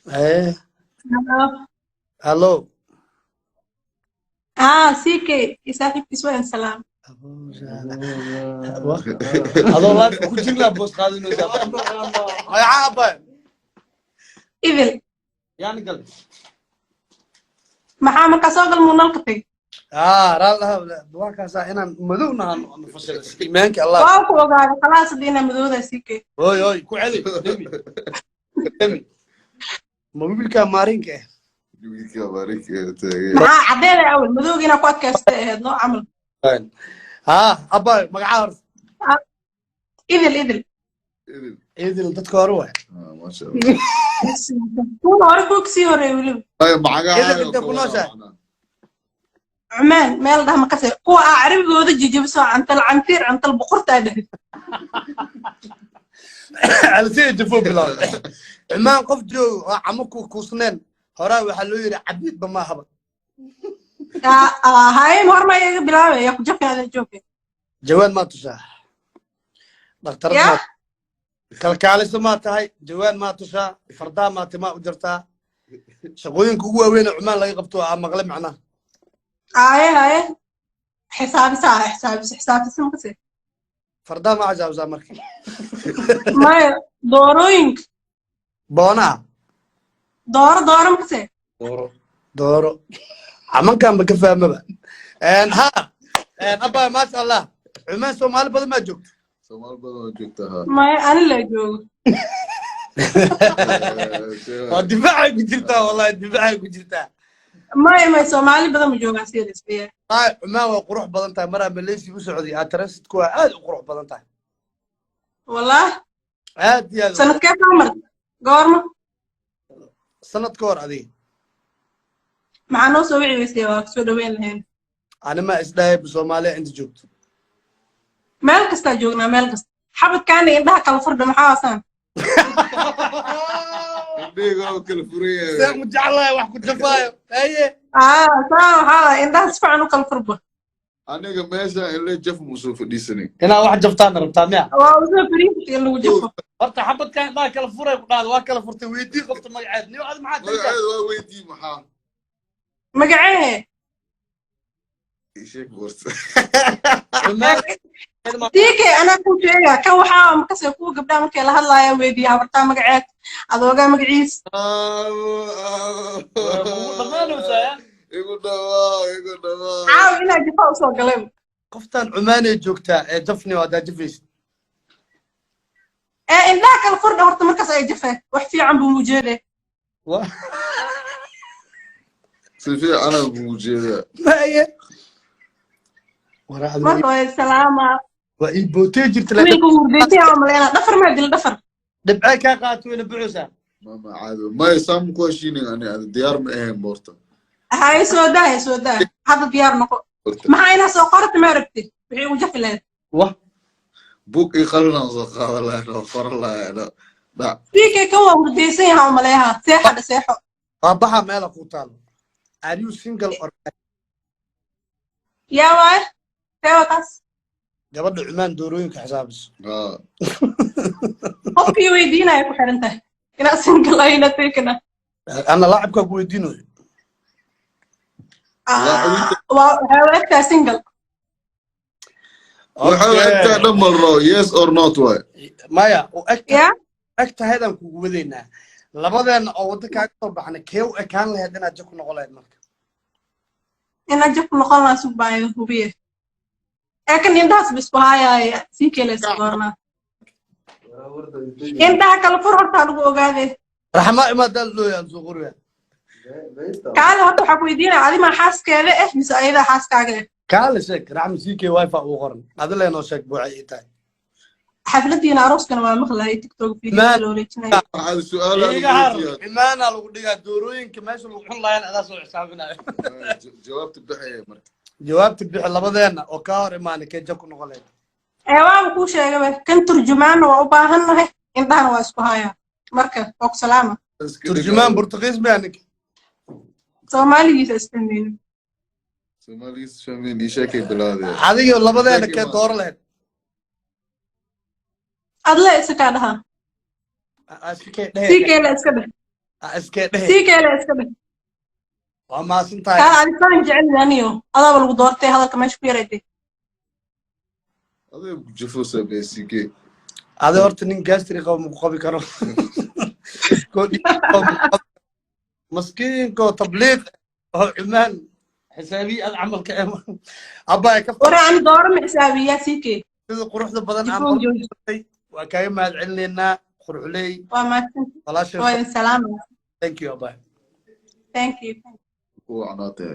Eh, hallo. Ah, CK iyo saaxiibkiis waa salaam. Adoo live ku jirnaa boos qaadanaysaa. Magaca, abay? Idil. Yaani gal. Maxaa markaa soo gal muunalka tagay? Ah, raal waa kaasaa inaan madow nahan fasilas iimaanka Allah. Waa ku ogaaday khalaas haddii inaa madowda, CK. Oy oy, ku celi, demi demi, ma wiilkaa maarinka ah? Wiilka Maraykanka taagan. Maxaa caddeeda awal madowga inaa ku adkaystay ahayd noo camal. Ha, abay, magaca horta? Idil, Idil. Idil. Idil dadka hore waay. Ah, maasha Allah. Kuwa hore, kuwa kasii horeey weliba. Ay, magacaaga Idil, intee ku ka nooshahay? waran. Cumaan meel dhah makase kuwa aa carabigooda jijibiso, cantal cantiir, cantal boqorta aa dhahid. Calisee jafo bilaawday. Cumaan qof joogo oo camo ku kuusneen horaa waxaa loo yidhi cabiidba maahaba. Haye, horma iga bilaabay yaa ku jafay adan joogay. Jawaan maa tusaa dhakhtarad? Ya. Maa kalkaaliso maa tahay? Jawaan maa tusaa? Fardaa maa timaa u jartaa? Shaqooyinka ugu waaweyn ee Cumaan laga qabto aa maqle macnaha. Haye haye, xisaabisa xisaabisa xisaabisa makase. Fardaa ma cajaabsaa marka? Maya, doorooyinka. Boonaha. Dooro, dooro makase. Dooro, dooro, camankan ba ka fahmaba. Ha, abba, maasha Allah, Cumaan Soomaali badan maa joogto? Soomaali badan oo joogta, ha. Maya, ani la joogo. Waa difaacay ku jirtaa, wallahi difaacay ku jirtaa. Maya maya, Soomaali badan ma joogaan seriously. Wallahi Cumaan waa qurux badan tahay. Maraa Malaysia u socday aa transitku waa aad u qurux badan tahay. Wallah? Aad iyo aad. Sanadkee soo martay, goorma? Sanad ka hor adiga. Maxaa noo soo wici weysay? Waa kusoo dhaweyn lahayn. Anima isdhahay Soomaaliya inta joogto. Meel kastaa joognaa, meel kasta. Xabadkaana indhaha kala furdha, maxaa waasaan? Indhahayga oo kala furan yahay. Seen ku jeclahay wax ku jafaayo, haye. Aa, saa waxaa indhaha si fiican u kala furba. Aniga meesha ile jaf musoo fadhiisanay. Inaa wax jaftaan rabtaa miya? Waa usoo fariisatay in lagu jafo. Horta xabadkan indhaha kala furay ku dhahda, waa kala furtay. Weydii qofta magaceed niyo adi maxaa tagtaa? Magaceeda waa weydii, maxaa? Magacee? Ii sheeg horta. Cumaan. Tiike, anaa kuu sheega kan waxaa makase kuwa gabdhaha markay la hadlaaya weydiiya habartaa magaceed, adoogaa magaciis. Kugu dhammaanaysaa. Igu dhawaa, igu dhawaa. Caaw inaa jafa usoo galay. Qoftan Cumaanay joogtaa ee jafni waa jafaysid. Ee indhaha kala furdha horta, markaas ay jafeen wax fiican buu mujeede. Si fiicanaan kugu jeedaa. Maye. Waraacdu. Marka waa salaama. Waa ii bootee jirta laakiin. Wiilka hurdaysan yaa maleyna, dhafar maa dil dhafar. Dhibcee kaa qaato wayna bucaysaa. Mama caado maya, saam ku heshiinin ani ada diyaar ma ahayn boorta. Hay, soo daa, hay, soo daa, hadda diyaar noqo. Horta. Maxaa inaa soo qorata ma aragtid wixii ugu jafi lahayd? Wah. Bug ii qalinaan soo qaadan lahayn oo qoran lahayn oo dhac. Wiilkay kan waa hurdaysan yahaa umaleeha, seexa dha, seexo. Waa baxa meela ku taalo. Are you single or Yaa waaye, see taas? Gabadha Cumaan doorooyinka xisaabiso. Ah. Qofkii weydiinaya ku xiran tahay inaa single ayna taykana. Ana laacibkaa ku weydiinayo. Waa waxay u egtahay single. Waxay u egtahay dhan malro, yes or not waay. Maya, u eg. Ya. Eg tahaydaan kugu wadaynaa labadeenna oo waddo kaaga soo baxnay, kee u ekaan lahayd inaad jab ku noqon lahayd marka? Inaa jab ku noqon lahaa, sug baa idin hubiye ee kan indhahaas ba isku hayaaya, sii keelaysa doornaa. Indhaha kala fur horta lagu ogaade. Raxma imaadaa looyaan soo qoriya. Kaale horta, waxaa ku weydiinaya, adimaa xaaskeeda eh mise ayadaa xaaskaaga eh? Kaale sheeg, Raxma CK wifi ugu qoran, adi leenoo sheeg buuxa ii tahay. Xafladiina arooskana waa maqlahay, TikTok video loo wareejinayo. Waxaad su'aal aan Iga har. weydiiyaa. Imaana lagu dhigaa doorooyinka meesha lagu xun lahayn, adaa soo xisaabinayo. Jawaabta bixaya marka. Jawaabta bixi, labadeenna oo kaa hor imaanay, kee jab ku noqon lahayd? Ee waaba kuu sheegaba, kan turjumaanna waa u baahannahay, indhahana waa isku hayaa, marka waa ku salaama. Iska dhig. Turjumaan Burtuqiis miyaa ninka? Soomaaligiisa isfahmeyno. Soomaaligiis fahmeen, ii sheekay bilaadaya. Adiga labadeena Sheekay kee ma- dooro lahayd? Adle isa kaa dhahaa. Aa, iska kee dhehe. Sii keela iska dheh. Ha iskee dhehe. Sii keele iska dheh. Waa mahadsan tahay. Kaa adisaan jecel aniyo adaaba lagu doortay, hadalka meesha ku yaraytay. Adiga ku jafo sameysige. Adi horta nin gastric qabo maku qabi karo. Koo dhiig qabo maku qabi karo. Maskiinkoo tabliiq oo Cumaan xisaabiye ad camalka eh abbaay ka. Wara ani dooro ma xisaabiyaa, sii kee. Sida quruxda badan aan Jifoon jooji. bartay, waa kaaga mahad celinaynaa, quruxley. Waa mahadsan. Walaashay. Waa idin salaamaya. Thank you, abbaay. Thank you. Ku wacnaatee.